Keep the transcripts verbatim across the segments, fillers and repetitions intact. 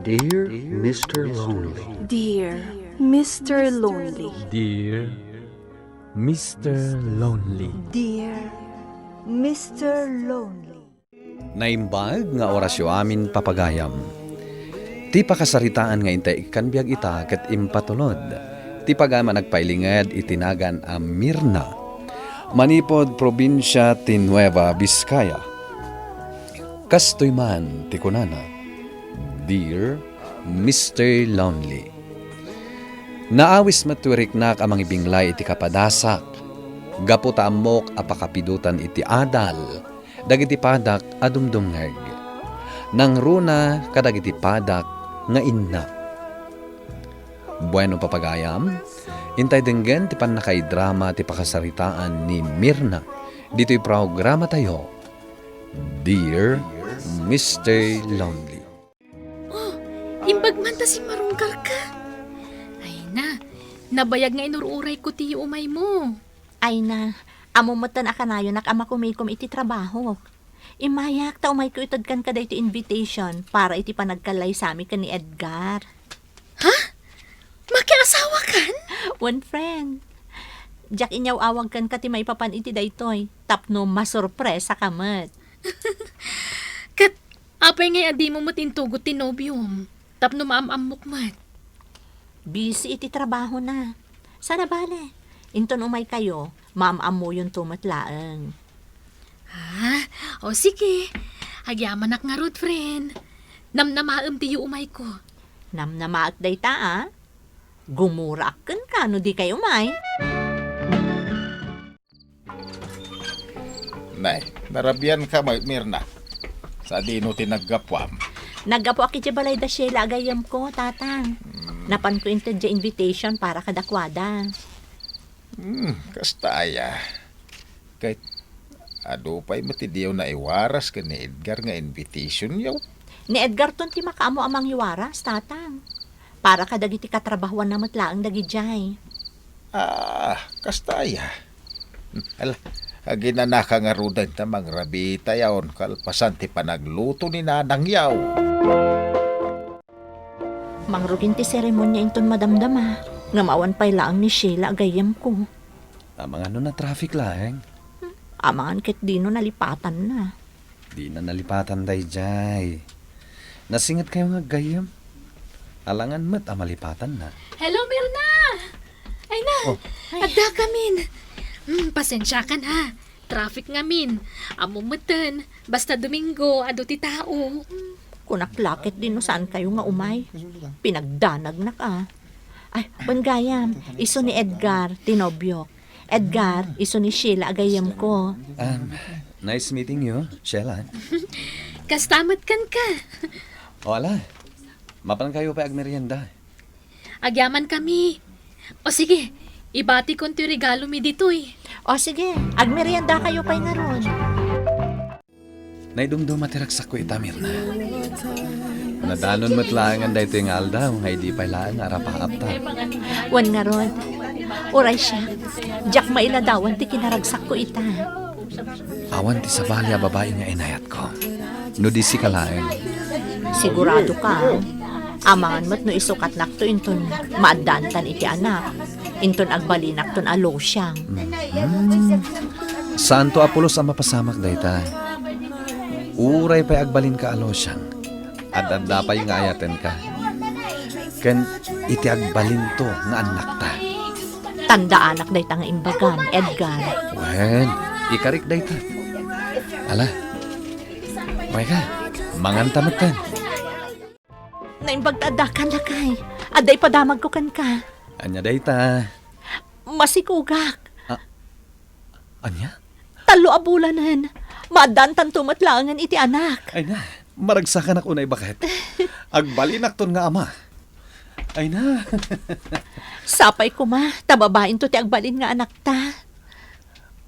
Dear Mister Lonely. Dear Mister Lonely. Dear Mister Lonely. Dear Mister Lonely. Naimbag nga orasyo amin, papagayam. Ti pakasaritaan nga intay ikkan biag ita ket impatulod ti pagayam a nagpailinged iti nagan a Mirna, manipud probinsia ti Nueva Vizcaya. Kastoy man ti kunana, "Dear Mister Lonely." Naawis met ti wiriknak a mangibinglay iti kapadasak, gapu ta ammok a pakapidotan iti adal dagiti padak a dumdumngeg. Nangruna kadagiti padak nga innak. Bueno, papagayam, intay denggen ti pannakaidrama ti pakasaritaan ni Mirna ditoy programatayo, Dear Mister Lonely. Oh, imbag man ta simmarungkarka. Ay na, nabayag nga inur-urayko ti yuumaymo. Ay na, ammo metten a kanayonak a makumikom iti trabahok. Immayak ta umayko ited kenka daytoy invitation para iti panagkallaysami ken ni Edgar. Ha? Makiasawakan? Wen, friend. Diak inyaw-awag kenka ti maipapan iti daytoy tapno masurpresaka met. Ket apay ngay a dimo met intugot ti nobiom tapno maam-ammok met? Busy iti trabahona. Sana bale, inton umaykayo, maam-ammoyonto met laeng. Ah, o sige. Agyamanak ngarud, friend. Namnamaem ti yuumayko. Namnamaek dayta, a? Gumuraak kenka no dikay umay. Nay, narabianka met, Mirna. Sadino ti naggapuam? Naggapuak idiay balay da Sheila a gayyemko, Tatang. Hmm. Napanko inted diay invitation para kadakuada. Hmm, kasta aya. Ket adu pay met ti diyo naiwaras ken ni Edgar nga invitationyo? Ni Edgarton ti makaammo a mangiwaras, Tatang. Para kadagiti katrabahoanna met laeng dagidiay. Ah, kasta aya. Ala, aginanaka ngaruden ta mangrabitayon kalpasan ti panagluto ni nanangyo. Mangrugin ti seremonia inton madamdama, ngem awan pay laeng ni Sheila a gayyemko. Amangan no na-traffic laeng? Hmm, amangan ket dino nalipatanna. Dina nalipatan daydiay. Nasingetkayo nga aggayyem. Alangan met a malipatanna. Hello, Mirna! Ay na, oh, addakamin. Hmm, pasensiakan ha. Traffic ngamin. Ammo metten, basta Domingo, adu ti tao. Kunak la ket dino saankayo nga umay. Pinagdanagnak a. Ay, wen gayam, isu ni Edgar, ti nobiok. Edgar, isu ni Sheila a gayyemko. Um, nice meeting you, Sheila. Kasta met kenka. O, ala. Mapankayo pay agmerienda. Agyamankami. O sige, ibatikon ti regalomi ditoy. O sige, agmeriendakayo pay ngarud. Naidumduma ti ragsakko ita, Mirna. Nadanon met laengen daytoy nga aldaw nga idi pay laeng arapaapta. Wen ngarud, uray siak, diak mailadawan ti kinaragsakko ita. Awan ti sabali a babai nga inayatko, no di sika laeng. Siguradoka, amangan met no isukatnakto inton maaddaantan iti anak, inton agbalinakton a losiang. Hmm. Saanto a pulos a mapasamak dayta. Uray pay agbalinka a losiang, ad-adda pay nga ayatenka. Ken iti agbalinto nga annakta. Tandaanak dayta nga imbagam, Edgar. Wen, ikarik dayta. Ala. Umayka, manganta metten. Naimbag ta addakan, lakay. Adda ipadamagko kenka. Ania dayta? Masikugak. Ah, ania? Tallo a bulanen. Maaddaantanto met laengen iti anak. Ay na, maragsakanak unay baket. Agbalinakton nga ama. Ay na. Sapay koma, ta babainto ti agbalin nga anakta.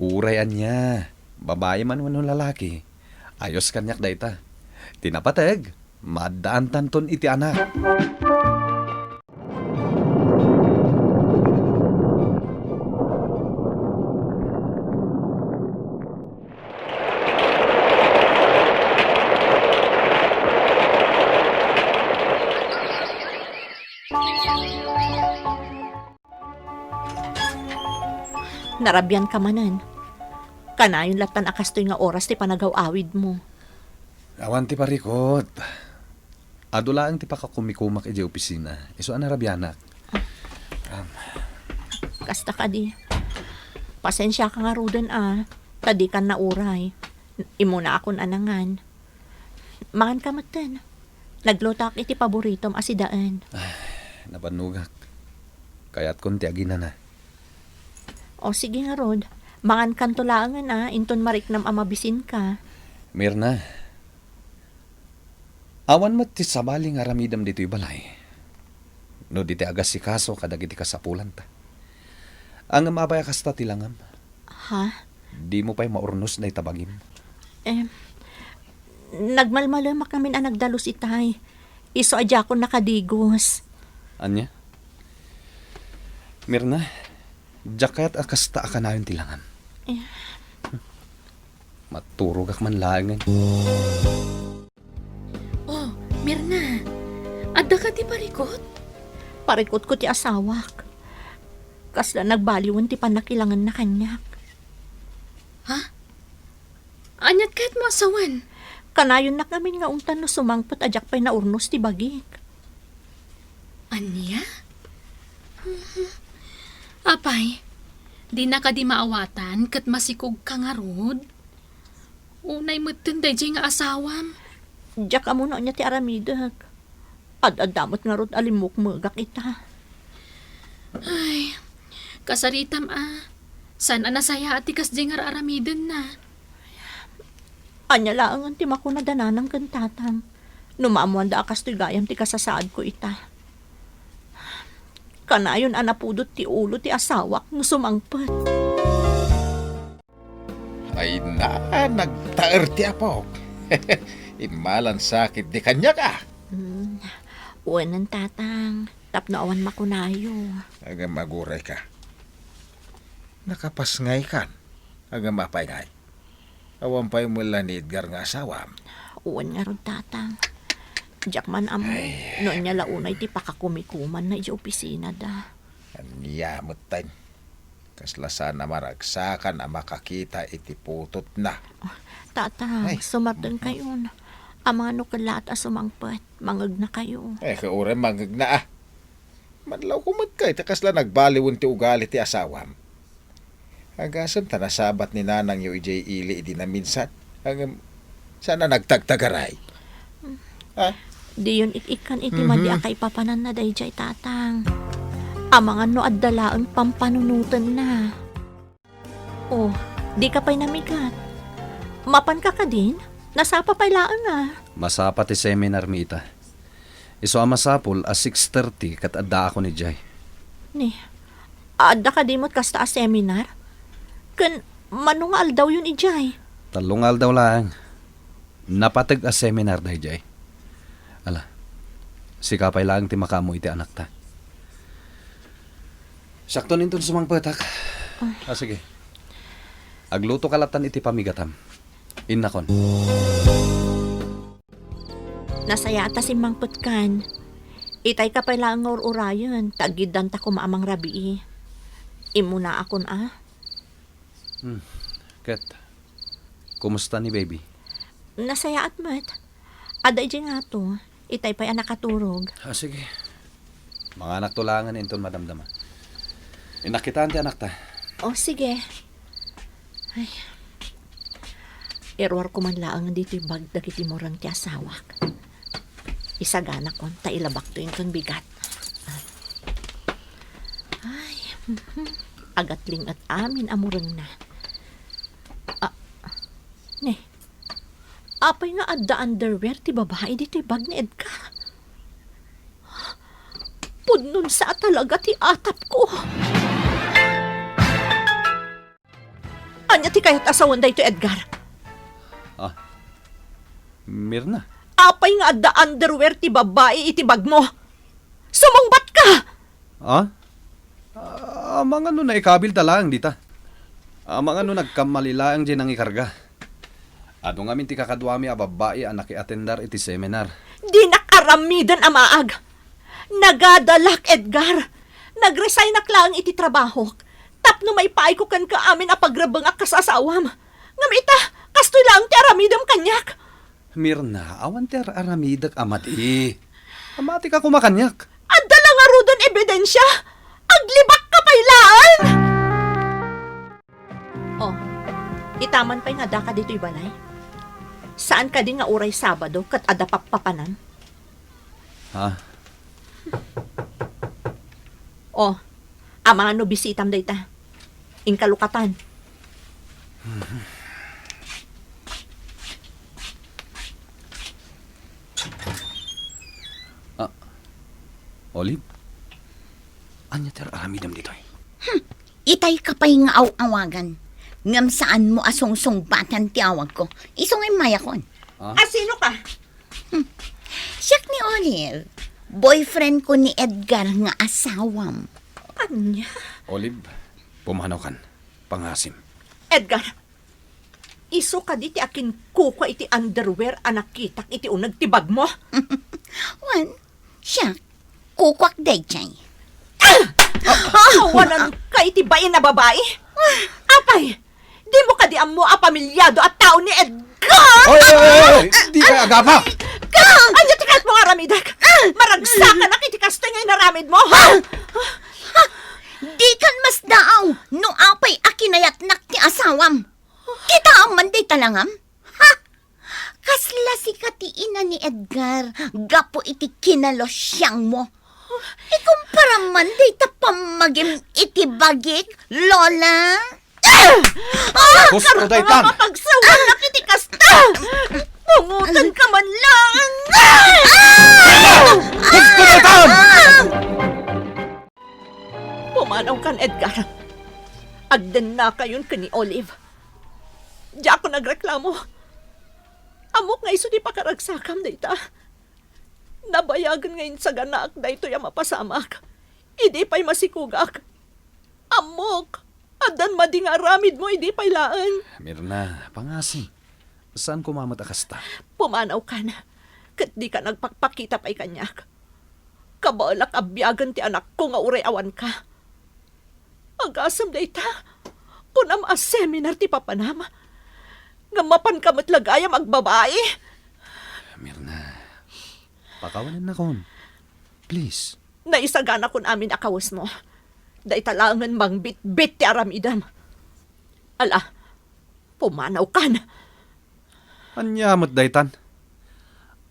Uray ania, babai man wenno lalaki, ayos kaniak dayta. Ti napateg, maaddaantanton iti anak. Narabian ka manen. Kanayon lattan a kastoy nga oras ti panagaw-awidmo. Awan ti parikut. Adu laeng ti pakakumikumak idiay opisina. Isu a narabianak. Am. Kasta kadi. Pasensiaka ngaruden a, ta dikan nauray. Immuna akon a nangan. Mangan ka metten. Naglutoak iti paboritom a sidaen. Ay, nabannogak. Kayatkon ti aginana. O, sige ngarud. Mangankanto laengen a, inton mariknam a mabisinka. Mirna, awan met ti sabali nga aramidem ditoy balay. No di ti agasikaso kadagiti kasapulanta. Ngem apay a kasta ti langam? Ha? Dimo pay maurnos dayta bagim? Em, nagmalmalemak ngamin a nagdalus itay. Isu a diakon nakadigos. Ania? Mirna, diak kayat a kasta a kanayon ti langam. Eh. Maturogak man laengen. Oh, Mirna, adda kadi parikut? Parikutko ti asawak. Kasla nagbaliwen ti pannakilangenna kaniak. Ha? Aniat kayatmo a sawen? Kanayonnak ngamin nga ungtan no sumangpet a diak pay naurnos ti bagik. Ania? Apay, dina kadi maawatan ket masikogka ngarud? Unay metten daydiay nga asawam. Diak ammo no ania ti aramidek. Ad-adda met ngarud a limmukmegak ita. Ay, kasaritam a, saan a nasayaat ti kasdiay nga ar-aramidenna. Ania laengen ti makuna da nanang ken tatang no maammoanda a kastoy gayam ti kasasaadko ita. Kanayon a napudot ti ulo ti asawak no sumangpet. Ay na, nagtaer ti apok. Immalan sakit di kaniak, a. Hmm, wenen, tatang, tapno awan makunayo. Agam agurayka. Nakapasngaykan. Agam apay ngay? Awan pay met la ni Edgar nga asawam? Wen ngarud, tatang. Diak man ammo. Ay. No ania la unay ti pakakumikumanna idiay opisinada. Ania metten? Kasla saan a maragsakan a makakita iti putotna. Tatang, ay, sumartengkayon. Amangan no kellaat a sumangpet, mangegnakayo. Eh, uray mangegna, a. Manlawko met kay ta kasla nagbaliwen ti ugali ti asawam. Agasem ta nasabat ni nanangyo idiay ili idi naminsan. Ngem saan a nagtagtagaray? Ha? Diyon ik-ikkan iti madi a kaipapananna daydiay, tatang. Amangan no adda laeng pampanunotenna. Oh, dika pay namigat. Mapanka kadin? Nasapa pay laeng, a. Masapa ti seminar mi ita. Isu a masapul a six thirty ket addaakon idiay. Ni, adda kadi met kasta a seminar? Ken mano nga aldawyon idiay? Tallo nga aldaw laeng. Napateg a seminar daydiay. Ala, sika pay laeng ti makaammo iti anakta. Siakton inton sumangpetak. Ah, sige. Aglutoka lattan iti pamigatam. Innakon. Nasayaat ta simmangpetkan. Itayka pay laeng nga ur-urayen, ta aggiddanta koma a mangrabii. Immunaakon a. Hmm. Ket, kumusta ni baby? Nasayaat met. Adda idiay ngato. Itay pay a nakaturog. Ah, sige. Manganakto laengen inton madamdama. Innak kitaen ti anakta. Oh, sige. Ay. Iruarko man laeng ditoy bag dagiti mureng ti asawak. Isaganakon ta ilabakto inton bigat. Ay, mhm. Agatling-et amin a murengna. Ah, ne. Apay nga adda underwear ti babai ditoy bag ni Edgar? Pudnon sa talaga ti atapko. Ania ti kayat a sawen daytoy, Edgar? Ah, Mirna. Apay nga adda underwear ti babai iti bagmo? Sumungbat ka! Ah? Ah, amangan no naikabilta laeng dita. Amangan no nagkammali laeng diay nangikarga. Adu ngamin ti kakaduami a babbai a nakiatendar iti seminar. Dinak aramiden a maag. Nagadalak, Edgar. Nagresignak laeng iti trabahok. tapno maipaayko kenka amin a pagrebengak kas asawam. Ngem ita, kastoy laeng ti aramidem kaniak. Mirna, awan ti ar-aramidek a madi. Matika koma kaniak. Adda la ngaruden ebidensia. Aglibakka pay laeng! Oh, itaman pay nga addaka ditoy balay. Saan kadi nga uray Sabado ket adda pappapanam? Ha? Oh, amangan no bisitam dayta. Inka lukatan. Ah, Olive? Ania ti ar-aramidem ditoy? Hmm, itay ka pay nga aw-awagan. Ngem saanmo a sungsungbatan ti awagko. Isu nga immayakon. Ah? A sino ka? Hmm. Siak ni Olive. Boyfriend ko ni Edgar nga asawam. Ania? Olive, pumanawkan. Pangasim. Edgar, isu kadi ti akinkukua iti underwear a nakitak iti uneg ti bagmo? Wen, siak, kukuak daydiay. Ah! Awananka iti bain a babai? Apay, dimo kadi ammo a pamilyado a tao ni Edgar? Oy, oy, oy, oy! Di ka agapa! Ania ti kayatmo nga aramidek? Maragsakanak iti kastoy nga inaramidmo, ha? Dikan masdaaw no apay a kinayatnak ti asawam. Kitaem man dayta langam? Ha? Kasla sika ti ina ni Edgar gapu iti kinalosiangmo. Ikumparam man dayta pammagim iti bagik, Lola. Ah! Husto daytan! Pagsawanak iti kasta! Pungutan ka man lang! Husto daytan! Pumanaw kan, Edgar. Agdennakayon ken ni Olive. Diakon agreklamo. Ammok nga isu ti pakaragsakam dayta. Nabayagen nga insaganaak daytoy a mapasamak. Idi pay masikogak. Ammok, addan madi nga aramidmo idi pay laeng. Mirna, pangasim. Saan koma met a kasta? Pumanaw kan, ket dika nagpakpakita pay kaniak. Kabaelak a biagen ti anakko nga uray awanka. Agasem dayta, kunam a seminar ti papanam. Ngem mapanka met la gayam agbabai. Mirna, pakawanennakon. Please. Naisaganakon amin a kawesmo. Dayta laengen mangbitbit ti aramidem. Ala, pumanaw kan. Ania met daytan?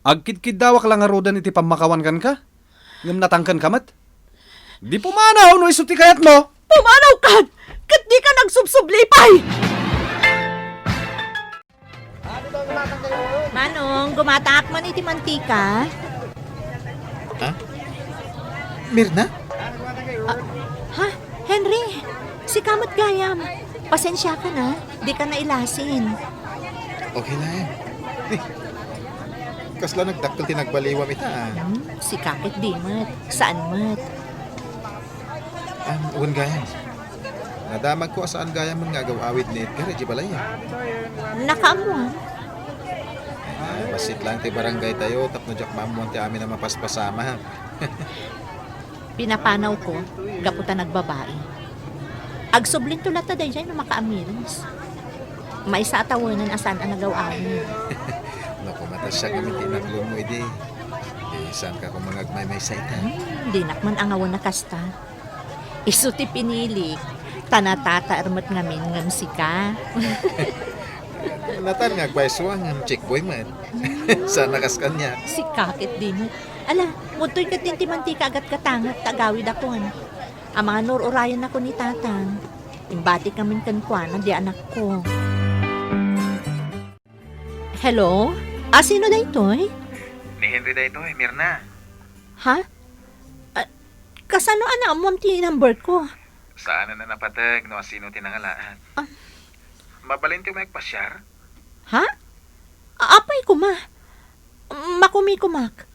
Agkidkiddawak la ngaruden iti pammakawan kenka, ngem natangkenka met? Di pumanaw no isu ti kayatmo! Pumanaw kan! Ket dika nagsubsublipay! Manong, gumataak man iti mantika. Ha? Mirna? Ah, ha? Henry, sika met gayam. Pasensiakan a, dika nailasin. Okay la, eh. Eh, kasla nagdakkel ti nagbaliwam ita, ah. Hmm, sika ket di met. Saan met? Ah, wen gayam. Nadamagko a saan gayam nga agaw-awid ni Edgar idiay balay, ah. Nakaammoan? Ah, bassit laeng ti barangay tayo, tapno diak maammoan ti amin a mapaspasamak. Pinapanawko, gapu ta nagbabai. Agsublinto latta daydiay no makaamiris. Maysa a tawengen a saan a nagaw-awid. No, koma ta siak ngamin ti inaklonmo idi. Di saanka koma nga agmaymaysa ita. Hmm, dinak man angawen a kasta. Isu ti pinilik, ta natataer met ngamin ngem sika. Natar nga agpayso a ngem chickboy met. Saan a kas kaniak. Sika ket di met. Ala, udtoy ket din ti mantika a gatgatangek ta agawidakon. Amangan no ur-urayennakon ni Tatang. Imbatik ngamin kenkuana di anakko. Hello? A, sino daytoy? Ni Henry daytoy, Mirna. Ha? Ah, kasano a naammoam ti number ko? Saanen a napateg no asino ti nangalaat. Ah. Mabalinti umay agpasiar? Ha? A-, apay koma? Makumikomak.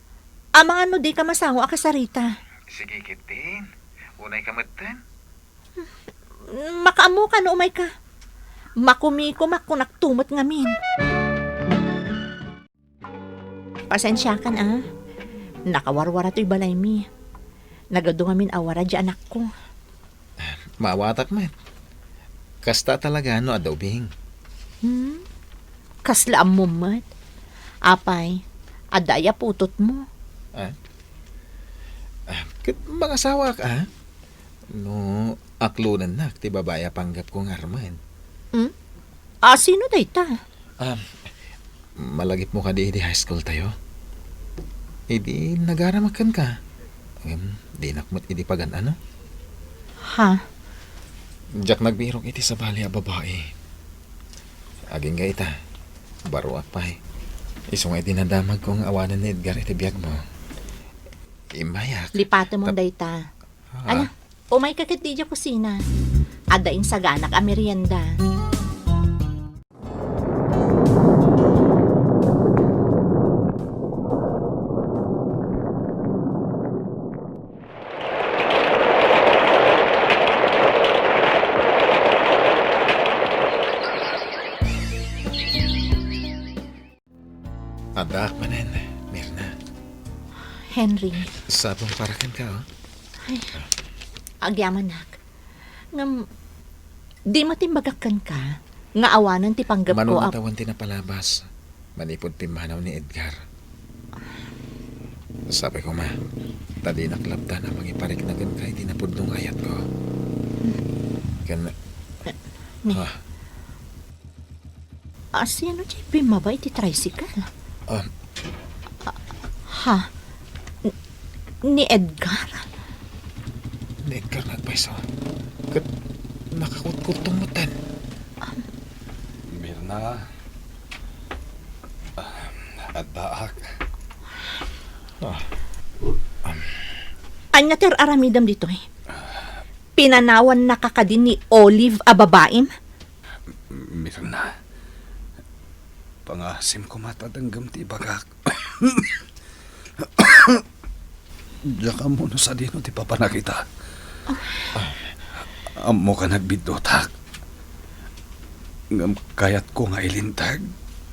Amangan no dika masango a kasarita. Sige ketdin. Unayka metten. Makaammoka no umayka. Makumikomak kunakto met ngamin. Pasensiakan a. Nakawarwara toy balaymi. Nagadu ngamin a warwara di anakko. Maawatak met. Kasta talaga no adda ubing. Hmm? Kasla ammom met. Apay, adda aya putotmo? Ah? Ah, ket mangasawak, ah? No aklonennak ti babai a panggepko ngarmen. Hmm? A, sino dayta? Ah, malagipmo kadi idi high school tayo? Idi nagaramak kenka. Ngem, dinak met idi pagan-ano? Ha? Diak nagbirok iti sabali a babai. Agingga ita, baroak pay. Isu nga idi nadamagko nga awanen ni Edgar iti biagmo. Imbayak. Lipatemon Tap- dayta. Ha? Ala, umayka ket idiay kusina. Adda insaganak a merienda. Addaak manen, Mirna. Henry. Sabong para kenka, oh. Ay, agyamanak. Ngem, di met imbagak kenka nga awanen ti panggepko a Mano natawen ti napalabas manipud pimmanaw ni Edgar. Sapay koma, ta dinak labdan a mangiparikna kenka iti napudno nga ayatko. Ken, Ni- ha? A, sino ti pimmaba iti tricycle? Ah. Ha? N-, ni Edgar? Ni Edgar nga agpayso. Ket nakakutkudtong metten. Mirna, ah, addaak. Ah. Ania ti ar-aramidem ditoy? Pinanawannaka kadi ni Olive a babaim? Mirna, pangasim koma ta denggem ti ibagak. Diak ammo no sadino ti papanak ita. Ammok a nagbiddutak. Ngem kayatko nga ilinteg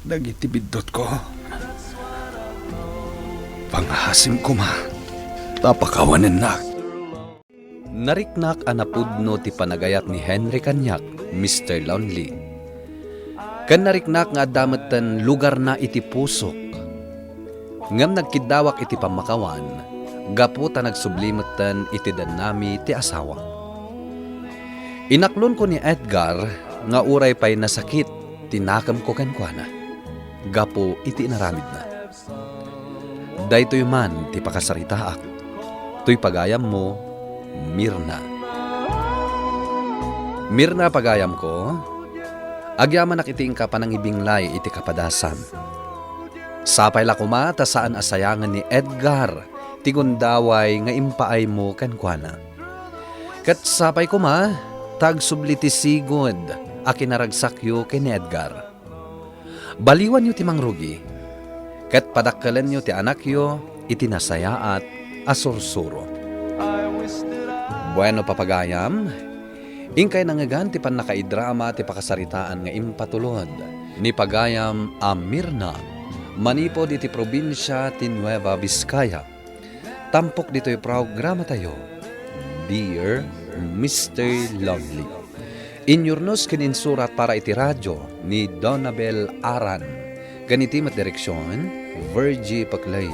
dagiti biddutko. Pangasim koma ta pakawanennak. Nariknak a napudno ti panagayat ni Henry kaniak, Mister Lonely. Ken nariknak nga adda metten lugarna iti pusok. Ngem nagkiddawak iti pammakawan, gapu ta nagsubli metten iti dennami ti asawa. Inaklonko ni Edgar nga uray pay nasakit ti nakemko kenkuana, gapu iti inaramidna. Daytoy man ti pakasaritaak. Toy pagayammo, Mirna. Mirna, pagayamko, agyamanak iti inka panangibinglay iti kapadasam. Sapay la koma ta saan a sayangen ni Edgar ti gundaway nga impaaymo kenkuana. Ket sapay koma ta agsubli ti sigud a kinaragsakyo ken ni Edgar. Baliwanyo ti mangrugi, ket padakkelenyo ti anakyo iti nasayaat a sursuro. Bueno, papagayam, inkay nangngegan ti pannakaidrama ti pakasaritaan nga impatulod ni pagayam a Mirna manipud iti probinsia ti Nueva Vizcaya. Tampok ditoy programatayo, Dear Mister Lonely. Inyurnos ken insurat para iti radio ni Donabel Aran, ken iti met direksion, Virgie Paclay.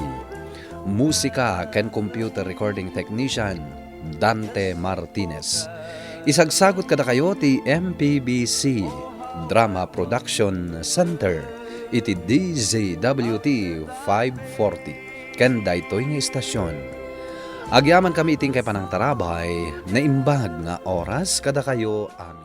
Musika ken computer recording technician, Dante Martinez. Isagsagut kadakayo ti M P B C Drama Production Center iti D Z W T five forty. Ken daytoy nga istasion. Agyamankami iti inkay panangtarabay, naimbag nga oras kadakayo amin.